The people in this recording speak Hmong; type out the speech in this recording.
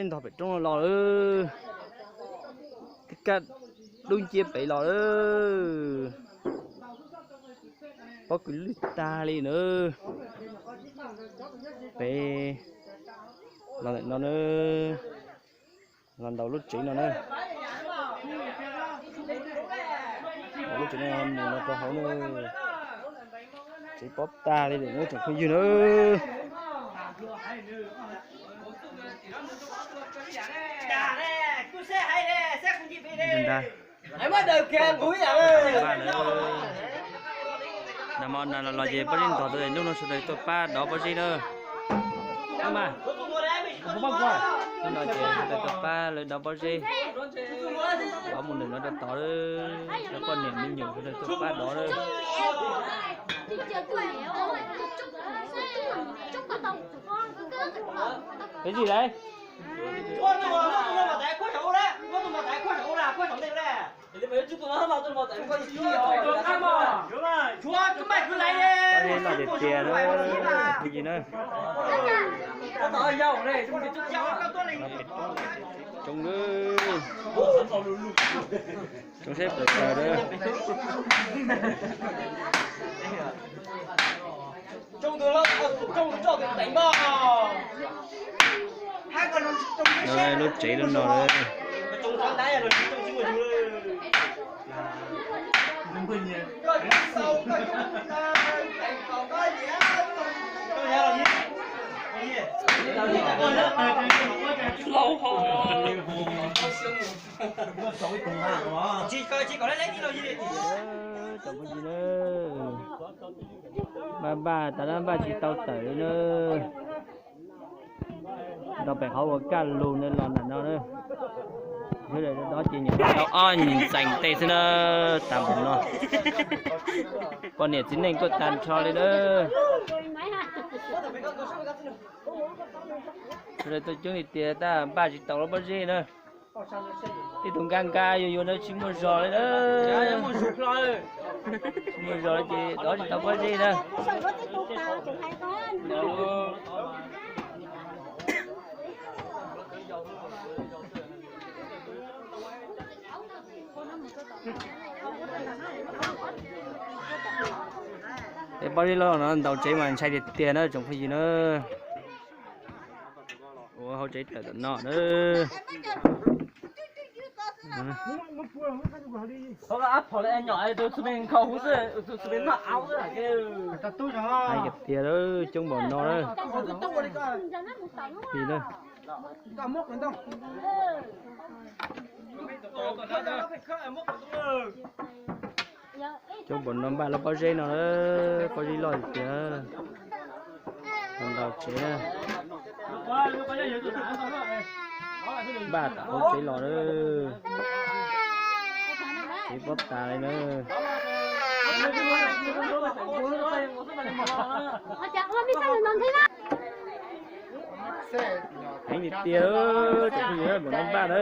Ntog pem roob no los lawm, kaj dub nciab pem los lawm. Pob kws lwj tag li na. Pem los ntawm no na, los ntaus lub tsev no na. Ntaus lub tsev no mus no rau hauv na. Tsev pob tag li lawm na tsoom phooj ywg na. Nag hmo no los ces pob zeb ntog tau hnub no sawv daws tuaj pab dov pob zeb na. Mas, hnub no ces sawv daws tuaj pab lawv dov pob zeb, dov mus nws no rau tod, cov poj niam me nyuam sawv daws tuaj pab dov na. Cái gì đấy? Ua no, ua tus no mas txais khuab saum ub lawm, ua tus no mas txais khuab saum ub lawm, khuab saum ntej lawm. Ua no tiag tiag na, phooj ywg na. Coob na, coob seb puas tawg na. Lub tsev lub no lawm. Laus ho. Tsoom phooj ywg na, npaj npaj tas na, npaj tsis tau tawm li na. Nrog pem qhov ua kaj lug no los ntawm no na. Yog li no ces nyuam qhuav tau ob nyuag ntxees tej xwb na, tas npaum no. Poj niam txiv neej tuaj tag nrho li na. Sawv daws tuaj coob li tiag tab npaj tsis tau lub pob zeb na. Tej tus nkag nkag yuag yuag na tsis muaj zog li na. Tsis muaj zog li ces dov tsis tau pob zeb na. Tej pob zeb loj no ntaus tsev mas ntshai tiag tiag na tsoom phooj ywg na. Ua hauv tsev tawm tom no na. Hais tiag tiag lawm, coob npaum no na. Li na. Coob npaum no npaj lub pob zeb no, pob zeb loj tiag. Ntaus tsev na. Npaj tom hauv tsev los na. Tsev pob tas li na. Heev tiag tiag, tsoom phooj ywg, npaum no npaj na.